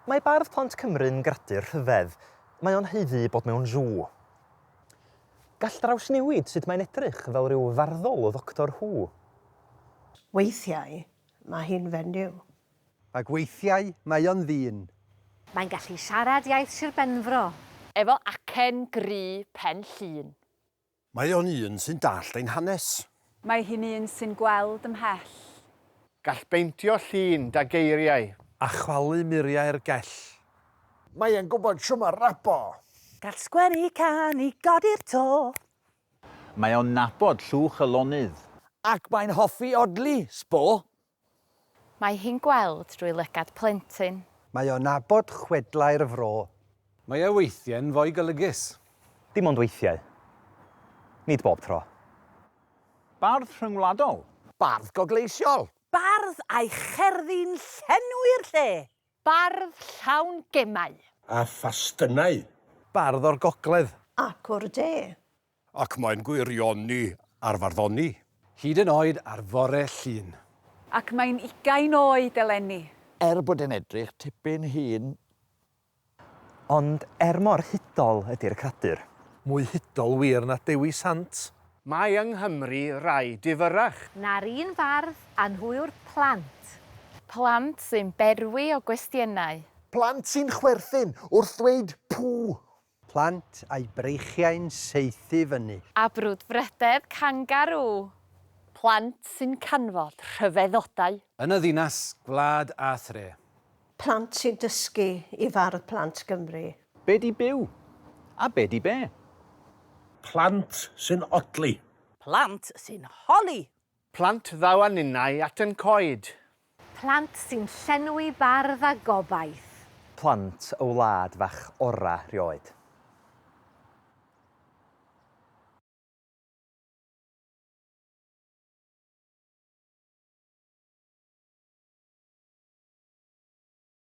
Mae Bardd Plant Cymru'n gradur rhyfedd. Mae o'n haeddu bod mewn sŵ. Gall drawsnewid sut mae'n edrych fel rhyw farddol o Ddoctor Who. Weithiau, mae hi'n fenyw. Ac weithiau mae o'n ddyn. Mae'n gallu siarad iaith Sir Benfro. Efo acen gry Pen Llŷn. Mae o'n un sy'n dallt ein hanes. Mae hi'n un sy'n gweld ymhell. Gall beintio llun 'da geiriau. A chwalu muriau'r gell. Mae e'n gwybod shwt ma rapo. Gall sgwennu cân i godi'r to. Mae o'n nabod llwch y lonydd. Ac mae'n hoffi odli, sbo. Mae hi'n gweld drwy lygad plentyn. Mae o'n nabod chwedlau'r fro. Mae e weithiau'n foi golygus. Dim ond weithiau. Nid bob tro. Bardd rhyngwladol. Bardd gogleisiol. Bardd a'i cherddi'n llenwi'r lle. Bardd llawn gemau. A phastynau. Bardd o'r gogledd. Ac o'r de. Ac mae'n gwirioni ar farddoni. Hyd yn oed ar fore Llun. Ac mae'n ugain oed eleni. Er bod e'n edrych tipyn hŷn. Ond er mor hudol ydi'r cradur. Mwy hudol wir na Dewi Sant. Mae yng Nghymru rai difyrrach. Na'r un fardd a nhw yw'r plant. Plant sy'n berwi o gwestiynau. Plant sy'n chwerthin wrth ddweud pŵ. Plant a'u breichiau'n saethu fyny. A brwdfrydedd cangarŵ. Plant sy'n canfod rhyfeddodau. Yn y ddinas, gwlad a thre. Plant sy'n dysgu i fardd plant Gymru. Be 'di byw? A be 'di be? Plant sy'n odli. Plant sy'n holi. Plant ddaw â ninnau at yn coed. Plant sy'n llenwi bardd â gobaith. Plant y wlad fach ora rioed.